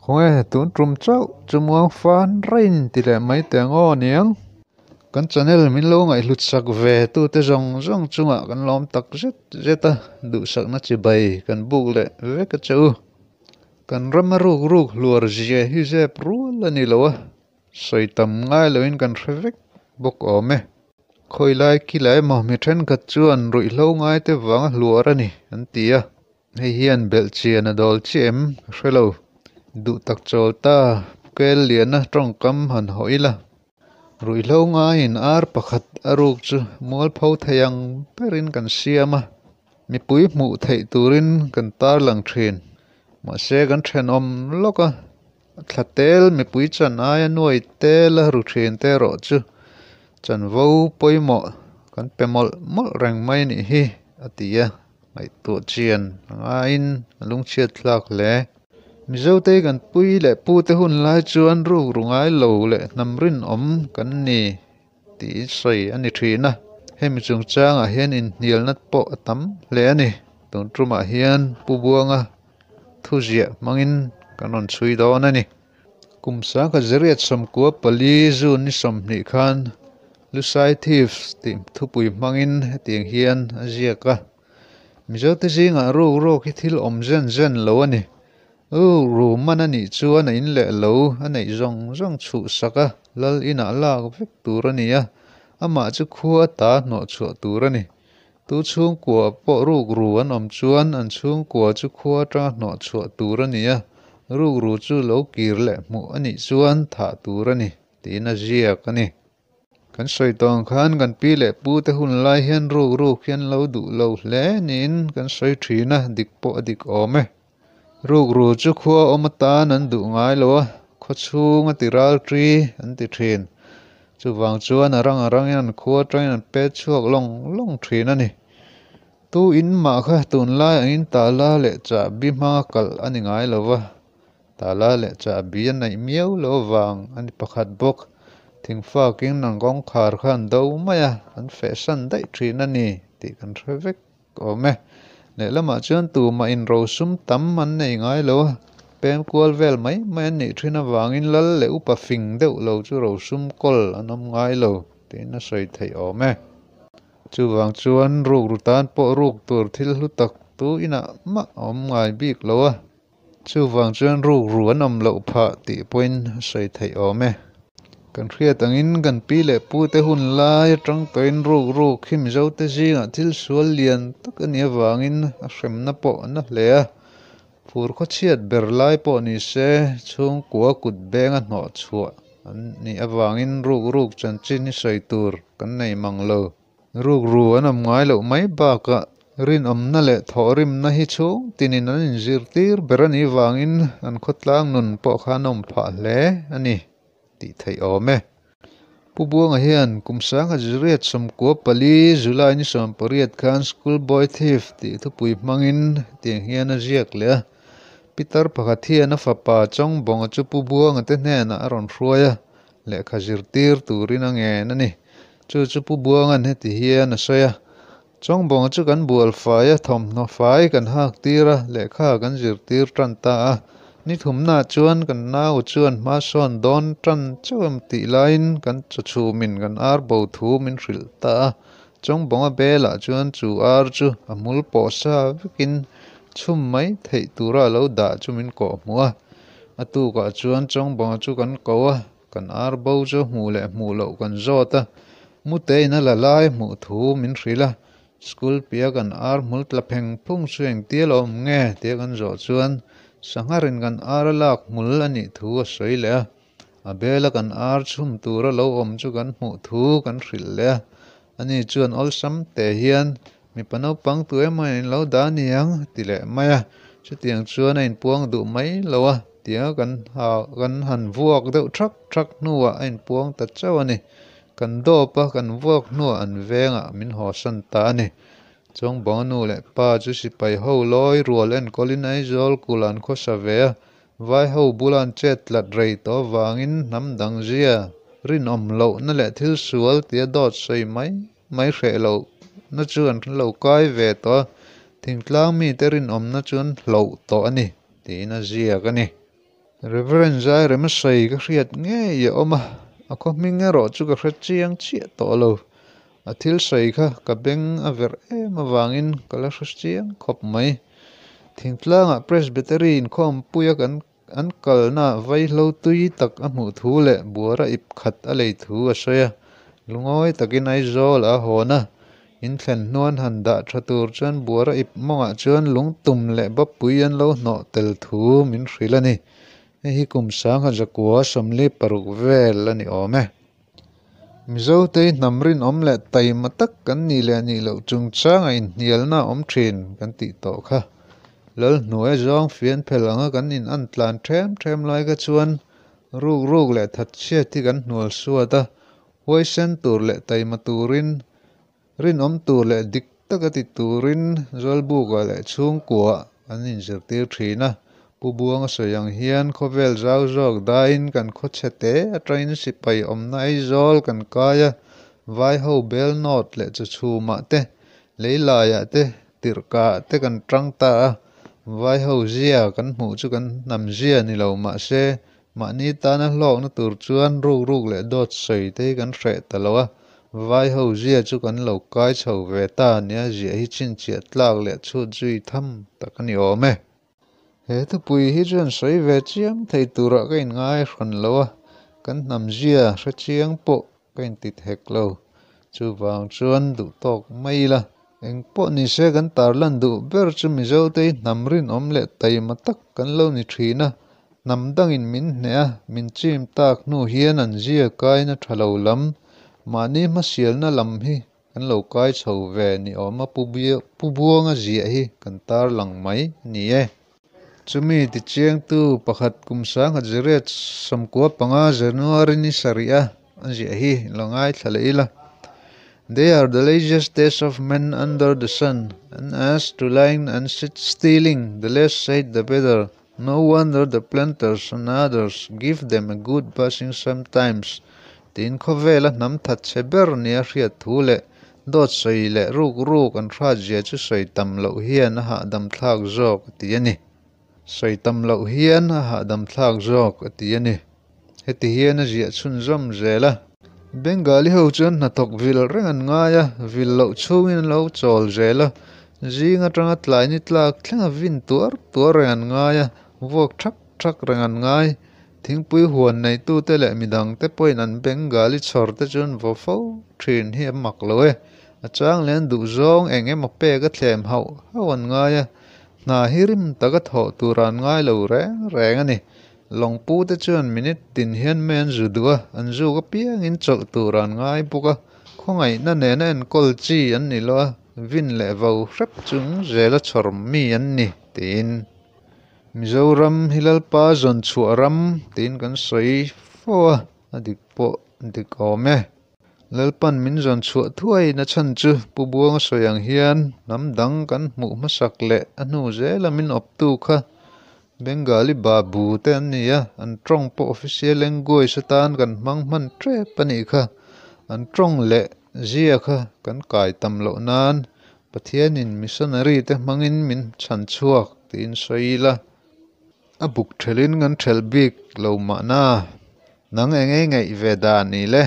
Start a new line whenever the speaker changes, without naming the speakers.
Khawnge tun tum chauh chu muang fan rain ti leh mai teh ang aw niang. Kan channel min lo ngaihhlut sak ve tute zawng zawng chungah kan lawm tak zet zet a, duhsakna chibai kan buk leh vek a che u. Kan rama ruk ruk hluar zia hi zep rual a ni lo a, sawi tam ngai loin kan hre vek bawk awm e. Khawi lai kila emaw mi thenkhat chuan ruihhlo ngaite vanga hluar a ni an ti a. Hei hian belhchian a dawl chiah em ka hre lo. Duh tak chawl ta Kel Liana tawngkam han hawh ila. Ruihhlo ngaiin ar pakhat a ruk chu mualpho thei ang berin kan siam a, mipui hmuh theih turin kan tarlang thin. Mahse kan thenawm lawk a, thla tel mipui chan aia nuai tel a ru thin te erawh chu chanvo pawimawh kan pe mawlh mawlh reng mai nih hi a ti a. Ngaihtuah chian a ngaiin a lungchhiat thlak hle. Mizote kan pui leh pute hun lai chuan rukru ngai lo leh hnam rinawm kan ni tih sawi a ni thin a. Hemi chungchangah hian inhnialna pawh a tam hle a ni. Tun tumah hian Pu Buanga thuziah hmangin kan rawn chhui dawn a ni. Kum sangkhat zariat 94 June ni 20 khan Lusai Thieves tih thupui hmangin hetiang hian a ziak a, Mizote zingah ruk ruk hi thil awm zen zen lo a ni. Ruk ru man a nih chuan a in leh lo a neih zawng zawng chhuhsak a, lal inah lak vek tur a ni a, amah chu khua ta hnawhchhuah tur a ni. Tu chhungkua pawh rukru an awm chuan an chhungkua chu khua atanga hnawhchhuah tur a ni a, rukru chu lo kir leh hmuh a nih chuan thah tur a ni tiin a ziak a ni. Kan sawi tawh ang khan kan pi leh pu te hun lai hian rukruk hi an lo duh lo hle niin kan sawi thin a, dik pawh a dik awm e. Rukru chu khua awm atan an duh ngai lo a, khaw chhung a ti ral ṭi an ti ṭhin. Chuvang chuan a rang a rangin an khua aṭangin an pet chhuak lawng lawng ṭhin a ni. Tu in mah kha tunlai angin tala leh chahbi hmanga kalh a ni ngai lo va, tala leh chahbi a neih miau lo avang a ni pakhat bawk. Thingfakin an kawngkhar kha an do mai a, an fehsan daih ṭhin a ni tih kan hre vek. Ka awm e. Lehlamah chuan tumah in rosum tam an nei ngai lo a, pem kual vel mai mai an nih thin avangin lal leh upa fing deuh lo chu rosum kawl an awm ngai lo tiin a sawi theih awm e. Chuvang chuan rukru tan pawh ruk tur thil hlu tak tu inah mah a awm ngai bik lo a. Chuvang chuan rukru an awm loh phah tih pawhin a sawi theih awm e. Kan hriat angin kan pi leh pute hun lai atang tawhin rukruk hi Mizote zingah thil sual lian tak a nih avangin a hremna pawh a na hle a. Phur khawchhiat ber lai pawh ni se chhungkua kut benga hnawh chhuah an nih avangin rukruk chanchin hi sawi tur kan nei mang lo. Rukru an awm ngai loh mai bakah rinawmna leh thawhrimna hi chhung tinin an inzirtir ber a nih vangin an khawtlang nun pawh kha an awm phah hle a ni tih theih awm e. Pu Buanga hian kum sangha ziriat 94 July ni 18 khan School Boy Thief tih thupui hmangin hetiang hian a ziak leh a, Pitar pakhat hian a fapa Chawngbawnga chu Pu Buanga te hnenah a rawn hruai a, lehkha zirtir turin a ngen a ni. Chu chu Pu Buanga'n heti hian a sawi a, Chawngbawnga chu kan bual fai a, thawmhnaw fai kan hak tir a, lehkha kan zirtir tan ta a. Ni thumnaah chuan kan nau chuan hma sawn dawn tan chauh em tih laiin kan chaw chhumin kan ar bo thu min hrilh ta a. Chawngbawnga belah chuan chu ar chu a hmul pawh sa vekin chhum mai theih tura a lo dah chu min kawh hmuh a. A tukah chuan Chawngbawnga chu kan ko a. Kan ar bo chu hmuh leh hmuh loh kan zawt a, mute in a la lai hmuh thu min hrilh a, school piah kan ar hmul tla pheng phung chu engtia lo awm nge tia kan zawh chuan sangharin kan ar a lak hmul a nih thu a sawi leh a, a bela kan ar chhum tura lo awm chu kan hmuh thu kan hrilh leh a, ani chuan awlsam te hian mipa naupang tu emaw in lo dah aniang a ti leh mai a, chutiang chuan a inpuang duh mai lo a. Tia kan ha kan han vuak deuh thak thak hnuah a inpuang ta chauh a ni. Kan dawp a, kan vuak hnuah an vengah min hawsan ta a ni. Chawngbawng a nu leh pa chu sipai ho lawi rual enkawlin Aizawl kul an khawsa ve a, vai ho bula an chet tlat rei tawh avangin hnam dang zia rinawm lohna leh thil sual tia dawt sawi mai mai hreh lohna chu an lo kai ve tawh a, thingtlang mite rinawmna chu an hloh tawh a ni, tiin a ziak a ni. Reverend Zairema sawi ka hriat ngei a awm a, a khaw hming erawh chu ka hre chiang chiah tawh lo. A thil sawi kha ka beng a verh em avangin ka la hre chiang khawp mai. Thingtlangah Presbytery inkhawmpuia kan an kalna vaihlo tui tak a hmuh thu leh buara ip khat a lei thu a sawi a. Lungawi takin Aizawl a hawn a, in thlen hnuan han dah tha tur chuan buara ip mawngah chuan lungtum leh bapui an lo hnawh tel thu min hrilh a ni. Hei hi kum sangha zakua 46 vel a ni awm e. Mizotei hnam rinawm leh taima tak kan nih leh nih loh chungchanga inhnialna a awm thin kan tih tawh kha. Lalhnuai zawng fian phel anga kan in an tlan them them lai kha chuan ruk ruk leh thatchhiat hi kan hnual suat a, huaisen tur leh taima turin, rinawm tur leh dik taka ti turin Zawlbuka leh chhungkua an inzirtir thin a. Pu Buanga sawi ang hian khawvel zau zawk daiin kan khawchhe te atangin sipai awmna Aizawl kan kai a, vai ho bel nawt leh chawchhumah te, leilaiah te, tirhkah te kan tang ta a, vai ho zia kan hmuh chu kan hnam zia ni lo mahse mahni tana hlawkna tur chuan ruk ruk leh dawt sawi te hi kan hreh ta lo a, vai ho zia chu kan lo kai chho ve ta nia ziah hi chhinchhiah tlak leh chhut zui tham tak a ni awm e. He thupui hi chuan sawi ve chiam thei turah ka inngai hran lo a, kan hnam zia hre chiang pawh ka inti thek lo. Chuvang chuan duh tawk mai ila. Eng pawh ni se kan tarlan duh ber chu Mizote hi hnam rinawm leh taima tak kan lo ni thin a, hnam dangin min hneh a, min chim tak hnu hian an zia kaina tha lo lam, mahni hmasialna lam hi Kan lo kai chho ve ni awm a Pu Buanga ziah hi kan tarlang mai a ni e. Chumi tichiangtu pakhat kum sangha ziriat 95 January ni sarih a a ziah hi lo ngaithla leh ila. They are the laziest days of men under the sun, and as to lying and stealing, the less said the better. No wonder the planters and others give them a good bashing sometimes tiin khawvela hnam that chhe ber nia hriat thu leh dawt sawi leh ruk ruk an hrat zia chu sawi tam loh hian a hahdam thlak zawk a ti a ni. Sawi tam loh hian a hahdam thlak zawk a ti a ni. Heti hian a ziah chhunzawm zel a. Bengali ho chuan hnathawk vil reng an ngai a, vil loh chhungin an lo chawl zel a. Zing atanga tlai ni tlak thlenga vin tuar tuar reng an ngai a, vuak thak thak reng an ngai. Thingpui huan neitute leh midangte pawhin an Bengali chhawr te chuan vaw fo thin hi a mak lo e. A chang leh an duhzawng eng emaw pek a thlem hauh hauh an ngai a, hna hi rim taka thawh tur an ngai lo reng reng a ni. Lawngpu te chuan minute tin hian mei an zu duh a, an zuk apiangin chawlh tur an ngai bawk a, khawngaihna nena enkawl chi an ni lo a, vin leh vo hrep chung zela chhawr mi an ni, tiin Mizoram hi Lalpa zawn chhuah ram tiin kan sawi fo a, a dik pawh dik awm e. Lalpan min zawn chhuah thuai na chhan chu Pu Buanga sawi ang hian hnam dang kan hmuh hmasak leh a hnu zela min awptu kha Bengali Babu te an ni a, an tawng pawh official language atan kan hmang hman tep a nih kha. An tawng leh zia kha kan kai tam loh nan Pathianin missionary te hmangin min chhan chhuak tiin sawi ila a buk thelhin kan thelh bik lo mahna. Nang eng ei ngaih ve dan ni le?